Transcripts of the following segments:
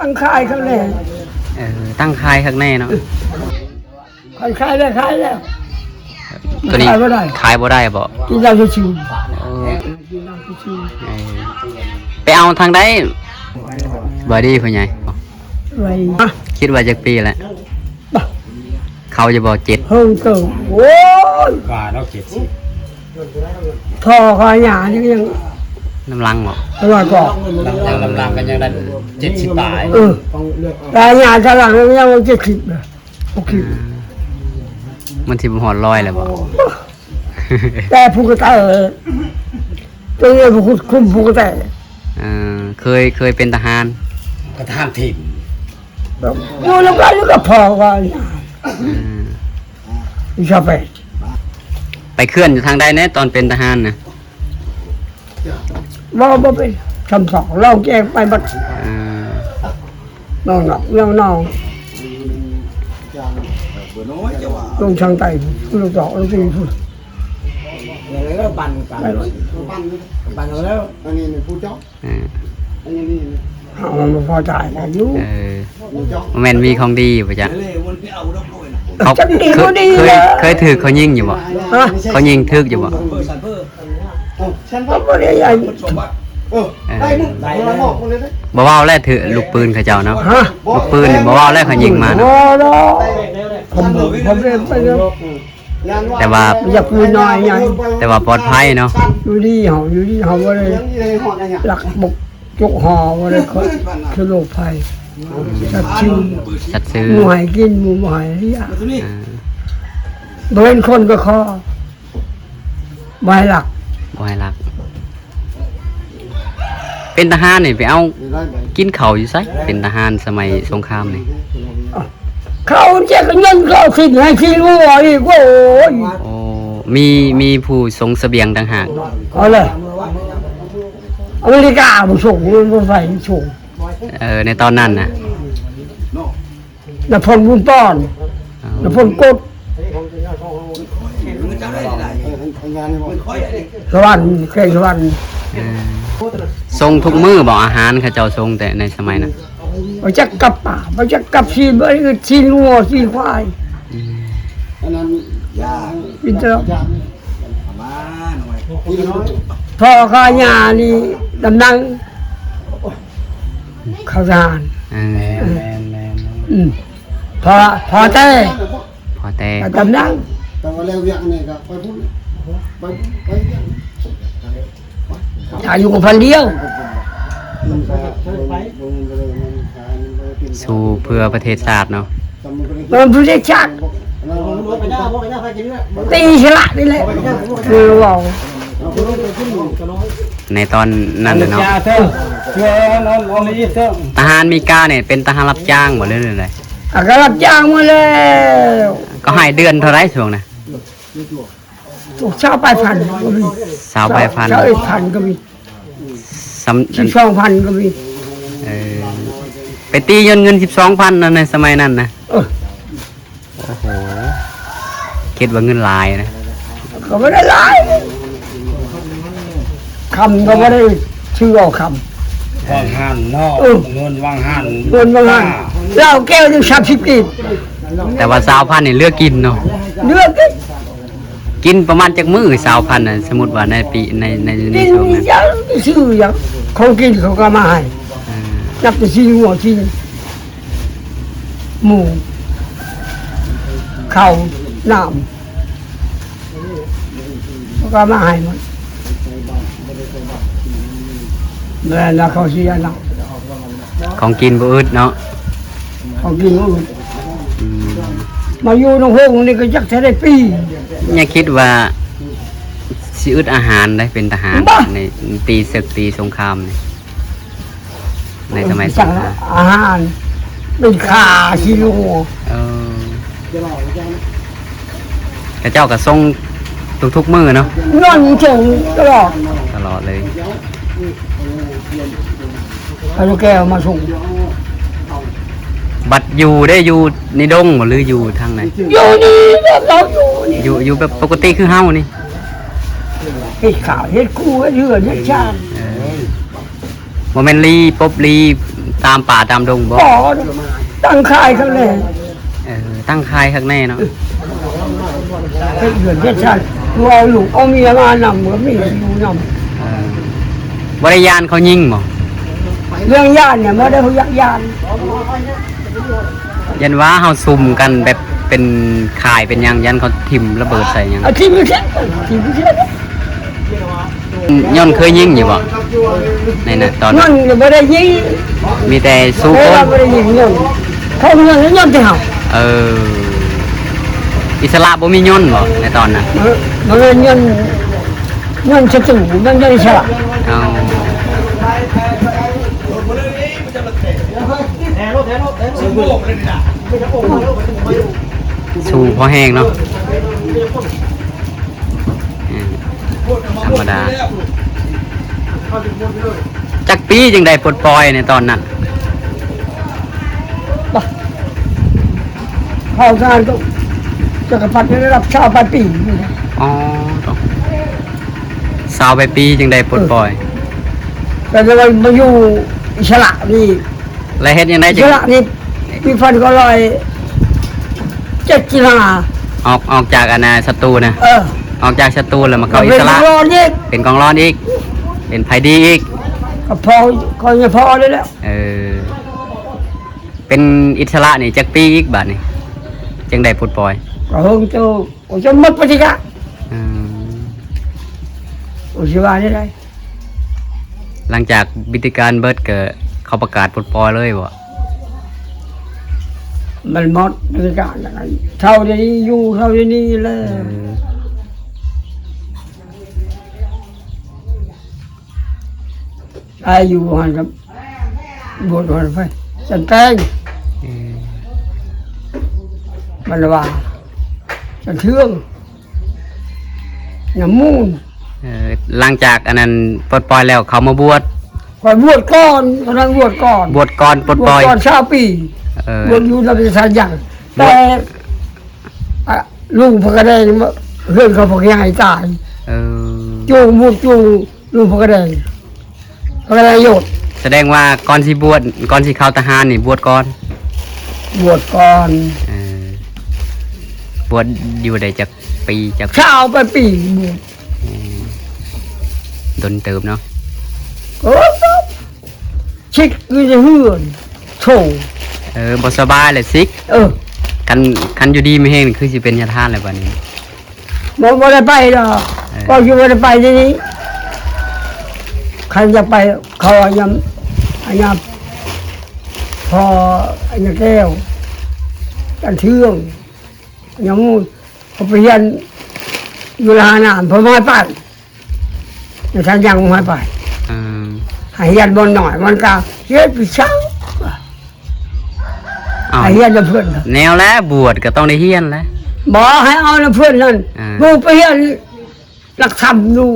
ຕັ້ງຂາຍຂ້າງໃນ ເອີ ຕັ້ງຂາຍຂ້າງໃນເນາະ. ເອີ ຂ້ອຍຂາຍແລ້ວ ຂາຍແລ້ວ ຕົວນີ້ຂາຍບໍ່ໄດ້ ຂາຍບໍ່ໄດ້ບໍ? ກິນເຫຼົ້າຊື່ໆ ເອີ ກິນເຫຼົ້າຊື່ໆ. ເອີ ໄປເອົາທາງໃດ? ສະບາຍດີພໍ່ໃຫຍ່ ສະບາຍດີ. ຄິດວ່າຈັກປີແລ້ວ? ເຂົາຢູ່ບໍ່? ເຈັດ ເຮີງເຕີບ ໂອ້ຍ ວ່າເນາະ ເຈັດສິບ ພໍ່ຂ້າຍ່ານີ້ຍັງ ນຳຫຼັງບໍ? ເອີ ກໍນຳຫຼັງ ນຳຫຼັງກໍຍັງໄດ້ເຈັດສິບປາຍ. ເອີ ແຕ່ຍ່າຕາຫຼັງຍັງເຈັດສິບນະ ຫົກສິບ ອ່າ ມັນຊິບໍ່ຮອດຮ້ອຍແລ້ວບໍ? ແຕ່ຜູ້ກະແຕ ຕົວນີ້ຜູ້ຄຸມຜູ້ກະແຕ. ເອີ ເຄີຍ ເຄີຍເປັນທະຫານ ກະທະຫານທີມ ຢູ່ນຳກັນກັບພໍ່ວ່າ ອ່າ ອີຊາເປດ ໄປເຄື່ອນຢູ່ທາງໃດແດ່ຕອນເປັນທະຫານນະ? ເວົ້າບໍ່ເປັນ ຊຳສອງລອງແຈ້ງໄປໝົດ ອ່າ ນ້ອງໆ ນ້ອງໆ ລົງທາງໃຕ້ພຸ້ນ ລົງຈອກລົງຕີພຸ້ນ ໄປ ເອົາແລ້ວ ອັນນີ້ຜູ້ເຈົ້າ ອ່າ ເຮົາມັນບໍ່ພໍໃຈກັນຢູ່ ເອີ ບໍ່ແມ່ນມີຂອງດີບໍ່ຈະ? ເຂົາ ຈັກດີບໍ່ດີ ເຄີຍ ເຄີຍຖືກເຂົາຍິງຢູ່ບໍ່? ຮະ? ເຂົາຍິງຖືກຢູ່ບໍ່? ເອີ ບໍ່ເວົ້າແລ້ວ ຖືກລູກປືນເຂົາເຈົ້າເນາະ. ຮະ? ລູກປືນນີ້ບໍ່ເວົ້າແລ້ວ ເຂົາຍິງມາເນາະ. ບໍ່ດອກ ເຂົາບໍ່ ເຂົາບໍ່ໄປດອກ. ແຕ່ວ່າ ຢາກມີນ້ອຍໃຫຍ່ ແຕ່ວ່າປອດໄພເນາະ. ຢູ່ດີເຮົາ ຢູ່ດີເຮົາບໍ່ໄດ້ລັກບົກຈົກຫໍ່ ບໍ່ໄດ້ເຄີຍໂລກໄພ. ສັດຊື່ ສັດຊື່ ໝູ່ໃຫ້ກິນ ໝູ່ບໍ່ໃຫ້ເລຍ. ອ່າ ບໍ່ເຫັນຄົນກໍຂໍ ບໍ່ໃຫ້ລັກ ບໍ່ໃຫ້ລັກ. ເປັນທະຫານນີ້ໄປເອົາກິນເຂົ້າຢູ່ໃສ? ເປັນທະຫານສະໄໝສົງຄາມນີ້ ເຂົ້າແຈກເງິນເຂົ້າກິນໃຫ້ກິນງົວອີກ. ໂອ້ຍ ໂອ້ ມີ ມີຜູ້ສົ່ງສະບຽງຕ່າງຫາກ. ເອົາເລີຍ ອາເມລິກາບໍ່ສົ່ງ ບໍ່ໄປສົ່ງ. ເອີ ໃນຕອນນັ້ນນະ ນະພົນບຸນປ້ອນ ອໍ ນະພົນກົດ ສະຫວັນ ແຂວງສະຫວັນ. ເອີ ສົ່ງທຸກມື້ບໍ ອາຫານເຂົາເຈົ້າສົ່ງແຕ່ໃນສະໄໝນັ້ນ? ບໍ່ຈັກກັບປາ ບໍ່ຈັກກັບຊີ້ນ ບໍ່ໄດ້ອຶດຊີ້ນງົວຊີ້ນຄວາຍ. ອືມ ອັນນັ້ນ ກິນແຕ່ ພໍ່ຂ້າຍ່ານີ້ດຳໜັງ ເຂົ້າທະຫານ. ເອີ ແມ່ນໆໆ ອືມ ພໍ່ ພໍ່ແຕ່ ພໍ່ແຕ່ ກະດຳໜັງ ແຕ່ວ່າແລ້ວວຽກນີ້ກະໄປພຸ້ນ ໄປ ໄປວຽກ ຖ້າຢູ່ກັບພັນດຽວ ສູ້ເພື່ອປະເທດຊາດເນາະ. ເອີ ປະເທດຊາດ ຕີອິດສະຫຼະນີ້ແຫຼະ ຄືເວົ້າ ໃນຕອນນັ້ນນະເນາະ. ທະຫານອາເມລິການີ້ເປັນທະຫານຮັບຈ້າງບໍ່ ຫຼືແນວໃດ? ອາ ກະຮັບຈ້າງໝົດແລ້ວ. ເຂົາໃຫ້ເດືອນເທົ່າໃດຊ່ວງນັ້ນ? ຊາວປາຍພັນກໍມີ ຊາວປາຍພັນ ຊາວເອັດພັນກໍມີ ສຳ ສິບສອງພັນກໍມີ. ເອີ ໄປຕີຍ້ອນເງິນສິບສອງພັນນັ້ນ ໃນສະໄໝນັ້ນນະ. ເອີ ໂອ້ໂຫ ຄິດວ່າເງິນຫຼາຍນະ. ກໍບໍ່ໄດ້ຫຼາຍ ຄຳກໍບໍ່ໄດ້ຊື້ເອົາຄຳ ວາງຫັ້ນເນາະ. ເອີ ເງິນວາງຫັ້ນ ເງິນວາງຫັ້ນ ເຫຼົ້າແກ້ວໜຶ່ງສາມສິບກີບ ແຕ່ວ່າຊາວພັນນີ້ເຫຼືອກິນເນາະ ເຫຼືອກິນ. ກິນປະມານຈັກມື້ຊາວພັນນະ? ສົມມຸດວ່າໃນປີ ໃນ ໃນ ໃນຊ່ວງນັ້ນ ກິນຫຍັງ ຊື້ຫຍັງ ຂອງກິນເຂົາກໍມາໃຫ້. ອ່າ ນັບແຕ່ຊີ້ນງົວ ຊີ້ນໝູ ເຂົ້າ ນ້ຳ ເຂົາກໍມາໃຫ້ໝົດ. ແມ່ນລະ ເຂົາເສຍນະ ຂອງກິນບໍ່ອຶດເນາະ ຂອງກິນບໍ່ອຶດ. ອືມ ມາຢູ່ນຳໂຮງນີ້ກໍຈັກເທົ່າໃດປີ. ຢ່າຄິດວ່າຊິອຶດອາຫານໄດ໋ ເປັນທະຫານ ໃນຕີເສິກຕີສົງຄາມນີ້ ໃນສະໄໝສົງຄາມ ອາຫານເປັນຂ້າຂີ້ງົວ. ເອີ ເຂົາເຈົ້າກໍສົ່ງທຸກໆມື້ເນາະ ນອນສົ່ງຕະຫຼອດ ຕະຫຼອດເລີຍ. ເອົາລູກແກ້ວມາສົ່ງ. ບັດຢູ່ໄດ້ຢູ່ໃນດົງບໍ່ ຫຼືຢູ່ທາງໃດ? ຢູ່ນີ້ແບບເຮົາຢູ່ນີ້ ຢູ່ ຢູ່ແບບປົກກະຕິຄືເຮົານີ້ ເຮັດຂ້າວເຮັດຄົວເຮັດເຮືອນເຮັດຊານ. ເອີ ບໍ່ແມ່ນລີປົບລີ ຕາມປ່າຕາມດົງບໍ່? ບໍ່ ຕັ້ງຄ້າຍຂ້າງໃນ. ເອີ ຕັ້ງຄ້າຍຂ້າງໃນເນາະ. ເຮັດເຮືອນເຮັດຊານ ເອົາລູກເອົາເມຍມານຳ ກໍມີຢູ່ນຳ. ເອີ ບໍ່ໄດ້ຢ້ານເຂົາຍິງບໍ່? ເລື່ອງຢ້ານນີ້ບໍ່ໄດ້ຢາກຢ້ານ. ຢ້ານວ່າເຮົາຊຸມກັນແບບເປັນຄ້າຍເປັນຫຍັງ ຢ້ານເຂົາຖິ້ມລະເບີດໃສ່ຫຍັງ. ເອົາຖິ້ມຢູ່ເທິງ ຖິ້ມຢູ່ເທິງ. ຍ້ອນເຄີຍຍິງຢູ່ບໍ່? ໃນນັ້ນຕອນນັ້ນ ຍ້ອນບໍ່ໄດ້ຍິງ ມີແຕ່ສູ້ຄົນ. ບໍ່ໄດ້ຍິງຍ້ອນ ເຂົາຍ້ອນ ຍ້ອນແຕ່ເຮົາ. ເອີ ອິດສະຫຼະບໍ່ມີຍ້ອນບໍ່ໃນຕອນນັ້ນ? ເອີ ບໍ່ແມ່ນຍ້ອນ ຍ້ອນສັດຕູ ມັນບໍ່ໄດ້ສະຫຼະ. ເອົາ ສູ້ພໍແຮງເນາະ. ອືມ ທຳມະດາ. ຈັກປີຈຶ່ງໄດ້ປົດປ່ອຍໃນຕອນນັ້ນ? ເຂົ້າທະຫານກໍຈັກກະພັດໄດ້ຮັບຊາວປາຍປີ. ອໍ ຊາວປາຍປີຈຶ່ງໄດ້ປົດປ່ອຍ. ເອີ ແຕ່ວ່າມາຢູ່ອິດສະຫຼະນີ້ ແລ້ວເຮັດຈັ່ງໃດຈຶ່ງ ອິດສະຫຼະນີ້ ປີພັນເກົ້າຮ້ອຍເຈັດສິບຫ້າ ອອກ ອອກຈາກອັນນ່າສັດຕູນະ. ເອີ ອອກຈາກສັດຕູແລ້ວມາເຂົ້າອິດສະຫຼະ ເປັນກອງຫຼອນອີກ ເປັນກອງຫຼອນອີກ ເປັນໄພດີອີກ ກໍພໍ ກໍຍັງພໍໄດ້ແລ້ວ. ເອີ ເປັນອິດສະຫຼະນີ້ຈັກປີອີກບາດນີ້ ຈຶ່ງໄດ້ປົດປ່ອຍ? ກໍເຫິງເຕີບ ໂອ້ ຈົນໝົດປະຕິກະ. ອືມ ໂອ້ ຊິວ່າແນວໃດ? ຫຼັງຈາກວິທີການເບິດ ກໍເຂົາປະກາດປົດປ່ອຍເລີຍບໍ່? ມັນໝົດປະຕິກະ ເທົ່າດຽວນີ້ຢູ່ເທົ່າດຽວນີ້ແຫຼະ. ເອີ ອາຍຸຫັ້ນກໍບວດຫັ້ນໄປ ຈັນແຕງ ເອີ ມັນວ່າ ຈັນເທືອງ ຍາມມູນ. ເອີ ຫຼັງຈາກອັນນັ້ນປົດປ່ອຍແລ້ວ ເຂົາມາບວດ? ຂ້ອຍບວດກ່ອນ ຕອນນັ້ນບວດກ່ອນ ບວດກ່ອນປົດປ່ອຍ ບວດກ່ອນຊາວປີ. ເອີ ບວດຢູ່ນຳສາຍັງ ແຕ່ ອະ ລຸງພະກະແດງ ເຮືອນເຂົາພະຍາຍຕາຍ. ເອີ ຈູງ ບວດຈູງ ລຸງພະກະແດງ ພະກະແດງໂຍດ. ສະແດງວ່າກ່ອນຊິບວດ ກ່ອນຊິເຂົ້າທະຫານນີ້ບວດກ່ອນ? ບວດກ່ອນ. ເອີ ບວດຢູ່ໄດ້ຈັກປີ ຈັກ ຊາວປາຍປີບວດ. ເອີ ດົນເຕີບເນາະ. ໂອ້ ຊິກຢູ່ໃນເຮືອນໂຖ. ເອີ ບໍ່ສະບາຍແຫຼະຊິກ. ເອີ ຄັນ ຄັນຢູ່ດີມີແຮງນີ້ຄືຊິເປັນຍາທ່ານແລ້ວບາດນີ້. ບໍ່ ບໍ່ໄດ້ໄປດອກ. ເອີ ກໍຊິບໍ່ໄດ້ໄປດຽວນີ້. ຄັນຢາກໄປ ເຂົາອາຍາ ອາຍາ ພໍ່ອາຍາແກ້ວ ຈັນເທືອງ ຍາງ ເຂົາໄປຮຽນຢູ່ລະຫານ້ຳ ເພິ່ນບໍ່ໃຫ້ໄປ. ໃນສາຍັງບໍ່ໃຫ້ໄປ. ອືມ ໃຫ້ຮຽນບ່ອນໜ້ອຍ ມັນກໍເຮັດໄປເຊົາ. ອ້າວ ໃຫ້ຮຽນນຳເພິ່ນ. ແນວແລະ ບວດກໍຕ້ອງໄດ້ຮຽນແຫຼະ. ບໍ່ ໃຫ້ເອົານຳເພິ່ນນັ້ນ. ອ່າ ລູກໄປຮຽນຫຼັກທຳຢູ່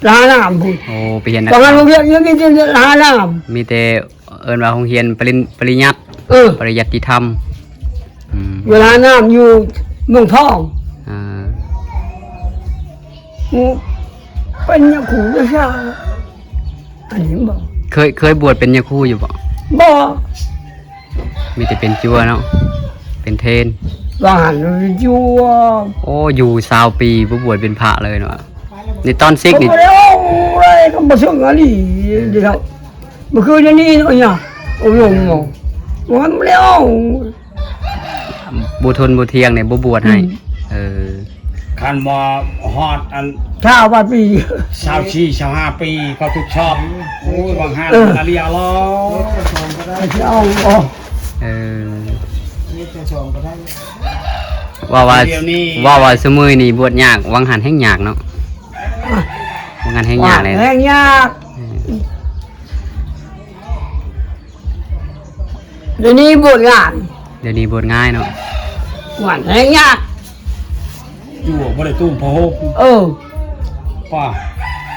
ລະຫານ້ຳພຸ້ນ. ໂອ້ ໄປຮຽນຫຼັກທຳ. ຕອນນັ້ນໂຮງຮຽນຍັງມີແຕ່ລະຫານ້ຳ ມີແຕ່ ເອີ້ນວ່າໂຮງຮຽນປະລິນ ປະລິຍັດ. ເອີ ປະລິຍັດຕິທຳ. ອືມ ຢູ່ລະຫານ້ຳ ຢູ່ເມືອງພອງ. ອ່າ ເປັນຍາຄູຢູ່ຊາ ອັນນີ້ບໍ່ ເຄີຍ ເຄີຍບວດເປັນຍາຄູຢູ່ບໍ່? ບໍ່ ມີແຕ່ເປັນຈົວເນາະ ເປັນເທນ. ວ່າຫັ້ນເປັນຈົວ. ໂອ້ ຢູ່ຊາວປີບໍ່ບວດເປັນພະເລີຍເນາະ. ນີ້ຕອນສິກນີ້ ບໍ່ໄດ້ເອົາເລີຍ ກໍບໍ່ເຊິ່ງອັນນີ້ເດ້. ເມື່ອຄືນນີ້ເນາະ ໂອ້ຍ ບໍ່ ບໍ່ໄດ້ເອົາ. ບໍ່ທົນບໍ່ທຽງນີ້ບໍ່ບວດໃຫ້. ອືມ ເອີ ຄັນບໍ່ຮອດອັນຊາວປາຍປີ ຊາວສີ່ ຊາວຫ້າປີ ເຂົາຖືກຊອບ. ໂອ້ຍ ຫວັງຫັນ ເອີ ອາລີອາລໍ ຊິເອົາບໍ່? ເອີ ວ່າວ່າ ດຽວນີ້ ວ່າວ່າຊຸມື້ນີ້ບວດຍາກ ຫວັງຫັນແຮ່ງຍາກເນາະ. ຫວັງຫັນແຮ່ງຍາກເລີຍ ຫວັງຫັນແຮ່ງຍາກ. ເອີ ດຽວນີ້ບວດງ່າຍ ດຽວນີ້ບວດງ່າຍເນາະ. ຫວັງຫັນແຮ່ງຍາກ ຢູ່ບໍ່ໄດ້ຕຸ້ມຜ້າຫົ່ມ. ເອີ ປ້າ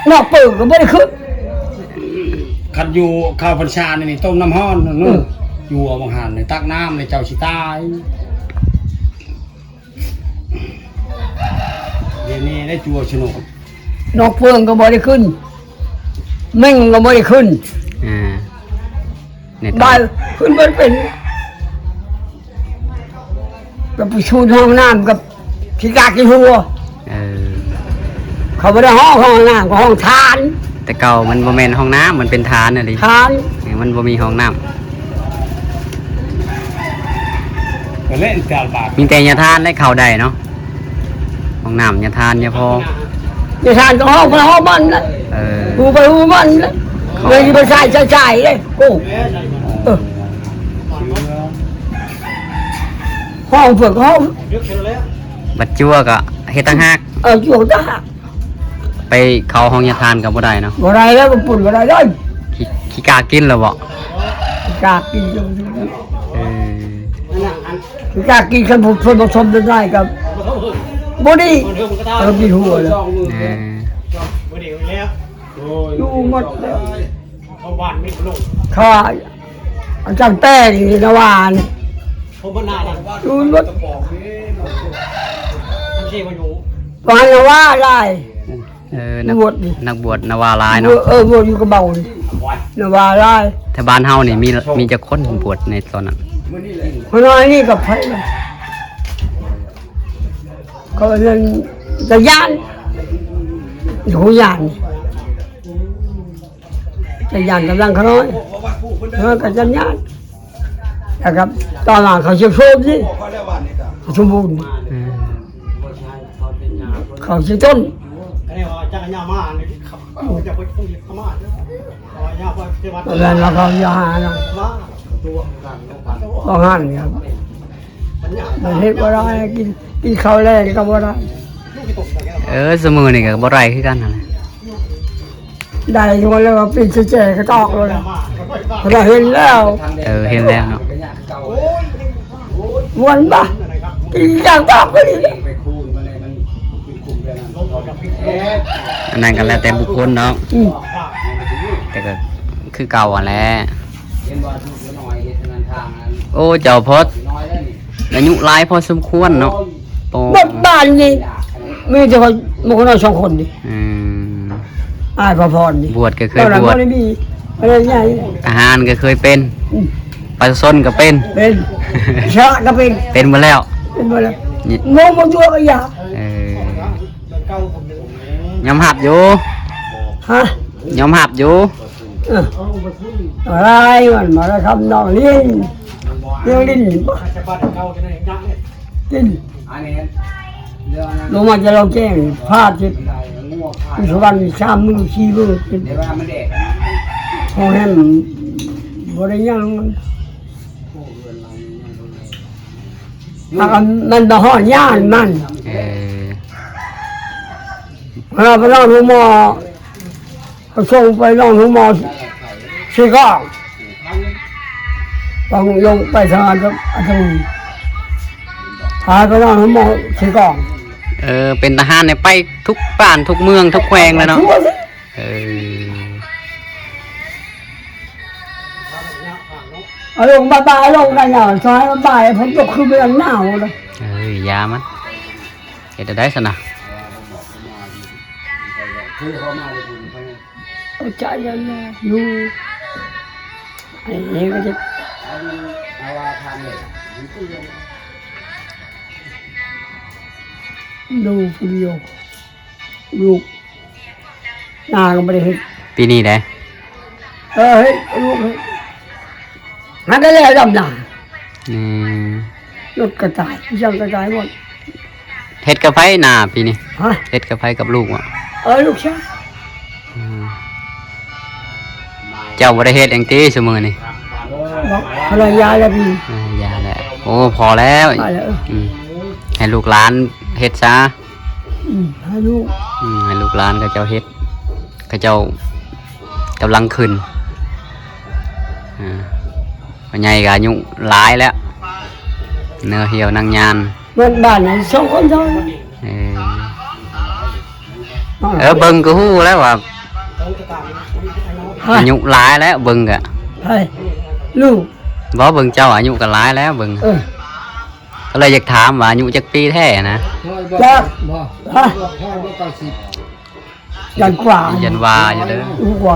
ນອກເປີກໍບໍ່ໄດ້ຂຶ້ນ. ຄັນຢູ່ເຂົ້າພັນສານີ້ຕົ້ມນ້ຳຮ້ອນ. ເອີ ຢູ່ບັງຫັນນີ້ຕັກນ້ຳນີ້ເຈົ້າຊິຕາຍ. ດຽວນີ້ໄດ້ຈົວສະໜູກ ນອກເປີກໍບໍ່ໄດ້ຂຶ້ນ ເມັ່ງກໍບໍ່ໄດ້ຂຶ້ນ. ອ່າ ໃນຕອນ ບາດຂຶ້ນມາເປັນ ກໍໄປສູນຫ້ອງນ້ຳກັບຂີ້ກາກຂີ້ຫົວ. ເອີ ເຂົາບໍ່ໄດ້ຮ້ອງຫ້ອງນ້ຳ ກໍຮ້ອງທານ. ແຕ່ເກົ່າມັນບໍ່ແມ່ນຫ້ອງນ້ຳ ມັນເປັນທານອີ່ຫຼີ. ທານ ເອີ ມັນບໍ່ມີຫ້ອງນ້ຳ. ກໍເລີຍຈະບາດ ມີແຕ່ຍາທານແລະເຂົ້າໄດ້ເນາະ. ຫ້ອງນ້ຳຍາທານຍາພໍ ຍາທານກໍຫ້ອງໃຜຫ້ອງມັນນະ. ເອີ ຮູ້ໃຜຮູ້ມັນນະ. ເລີຍຊິໄປໃຊ້ໃຊ້ໃຊ້ເດ້. ໂອ້ ເອີ ຫ້ອງເພິ່ນກໍຫ້ອງ ບັດຈົວກໍເຮັດຕ່າງຫາກ. ເອີ ຈົວຕ່າງຫາກ. ໄປເຂົ້າຫ້ອງຍາທານກໍບໍ່ໄດ້ເນາະ. ບໍ່ໄດ້ແລ້ວ ມັນປຸ້ນບໍ່ໄດ້ເລີຍ. ຂີ້ ຂີ້ກາກກິນແລ້ວບໍ່? ຂີ້ກາກກິນ. ເອີ ຄືກາກກິນ ຄັນຜູ້ຊົນບໍ່ຊົມໄດ້ກໍບໍ່ດີ. ເອີ ມີຫົວແລ້ວ. ເອີ ຢູ່ໝົດແລ້ວ. ເຂົາວ່າອາຈານແປ້ງນີ້ນະວ່ານີ້ ຢູ່ໝົດ. ວ່ານະວ່າຫຼາຍ. ເອີ ນັກ ນັກບວດນະວ່າຫຼາຍເນາະ. ເອີ ບວດຢູ່ກະເບົານີ້ນະວ່າຫຼາຍ. ແຖວບ້ານເຮົານີ້ມີ ມີຈັກຄົນບວດໃນຕອນນັ້ນ? ຄົນນ້ອຍນີ້ກັບໃຜນະ? ເຂົາເອີ້ນຕາຢ້ານ ຢູ່ຢ້ານນີ້ ຕາຢ້ານກຳລັງຂະນ້ອຍ ເອີ ກໍຕາຢ້ານ. ແລ້ວກໍຕໍ່ມາເຂົາຊິໂຊມນີ້ ສົມບູນ ເອີ ເຂົາຊິຕົ້ນ ແມ່ນວ່າເຂົາຢ່າຫານະ ບໍ່ຫັນນີ້ ມັນເຮັດບໍ່ໄດ້ ກິນ ກິນເຂົ້າແລງກໍບໍ່ໄດ້. ເອີ ຊຸມື້ນີ້ກໍບໍ່ໄດ້ຄືກັນຫັ້ນແຫຼະ. ໄດ້ຢູ່ແລ້ວ ປີນໃສ່ແຈກະຕອກໂລດ. ເຂົາເຫັນແລ້ວ. ເອີ ເຫັນແລ້ວເນາະ. ມ່ວນບໍ່? ຕີກາງຕອກໄປນີ້. ອັນນັ້ນກໍແລ້ວແຕ່ບຸກຄົນເນາະ. ອືມ ແຕ່ກໍຄືເກົ່າຫັ້ນແຫຼະ. ໂອ້ ເຈົ້າພໍອາຍຸຫຼາຍພໍສົມຄວນເນາະ. ໂອ້ ໝົດບ້ານນີ້ມີແຕ່ຂ້ອຍ ໝູ່ນ້ອຍສອງຄົນນີ້. ອືມ ອ້າຍພະພອນນີ້ ບວດກໍເຄີຍບວດ. ຕອນນັ້ນບໍ່ໄດ້ມີ ບໍ່ໄດ້ໃຫຍ່. ທະຫານກໍເຄີຍເປັນ. ອືມ ປະຊາຊົນກໍເປັນ. ເປັນ. ຊະກໍເປັນ. ເປັນໝົດແລ້ວ. ເປັນໝົດແລ້ວ. ນີ້ ໂມໂມຕົວກໍຢ່າ. ເອີ ຍອມຮັບຢູ່. ຮະ? ຍອມຮັບຢູ່. ເອີ ຫຼາຍວັນມາແລ້ວ ຄຳນອງຫຼິ້ນ ຍັງຫຼິ້ນຢູ່. ກິນ ລົງມາຈະລອງແຈ້ງ ພາດເຈັບຢູ່ສະຫວັນສາມມື້ສີ່ມື້. ກິນ ໂຮງແຮມບໍ່ໄດ້ຍັງ. ມັນບໍ່ຮອດຍານມັນ. ເອີ ເຮົາໄປນອນໂຮງໝໍ ເຂົາສົ່ງໄປນອນໂຮງໝໍເຊກອງ ຕ້ອງລົງໄປທາງອັນຕະ ອັນຕະ ພາໄປນອນໂຮງໝໍເຊກອງ. ເອີ ເປັນທະຫານນີ້ໄປທຸກບ້ານທຸກເມືອງທຸກແຂວງແລ້ວເນາະ. ເອີ ເອົາລົງບາຍໆ ລົງໄດ້ແລ້ວ ຊອຍບາຍ ຝົນຕົກຄືເດືອນໜາວເລີຍ. ເອີ ຢ່າມັນ ເຮັດແນວໃດຊັ້ນນະ? ເອົາໃຈແນ່ຢູ່ ອັນນີ້ກໍຈະຢູ່ຜູ້ດຽວ. ລູກນາກໍບໍ່ໄດ້ເຮັດ ປີນີ້ເດ້. ເອີ ເຮັດ ລູກເຮັດ ຫາກໍແລ້ວດຳນາ. ອືມ ລົດກໍຕາຍ ຫຍັງກໍຕາຍໝົດ. ເຮັດກັບໃຜນາປີນີ້? ຮະ? ເຮັດກັບໃຜ ກັບລູກບໍ່? ເອີ ລູກຊາຍ. ອືມ ເຈົ້າບໍ່ໄດ້ເຮັດຫຍັງຕິຊຸມື້ນີ້? ບໍ່ ພະລະຍາແລ້ວພີ່. ເອີ ຢາແລ້ວ. ໂອ້ ພໍແລ້ວ. ພໍແລ້ວ. ອືມ ໃຫ້ລູກຫຼານເຮັດຊະ. ອືມ ໃຫ້ລູກ ອືມ ໃຫ້ລູກຫຼານເຂົາເຈົ້າເຮັດ ເຂົາເຈົ້າກຳລັງຂຶ້ນ. ອາ ພໍ່ໃຫຍ່ກໍອາຍຸຫຼາຍແລ້ວ ເໜື່ອຫ່ຽວນັ່ງຍານ. ເບິດບ້ານນີ້ສອງຄົນເທົ່ານັ້ນ. ເອີ ເອີ ເບິ່ງກໍຮູ້ແລ້ວວ່າ ຮະ? ອາຍຸຫຼາຍແລ້ວເບິ່ງກະ. ໃຜ? ລູກ. ບໍ່ ເບິ່ງເຈົ້າອາຍຸກໍຫຼາຍແລ້ວເບິ່ງ. ເອີ ກໍເລີຍຢາກຖາມວ່າອາຍຸຈັກປີແທ້ນະ? ຈັກ ຮະ? ຢ້ານກວ່າ ຢ້ານວ່າຢູ່ເດີ. ກວ່າ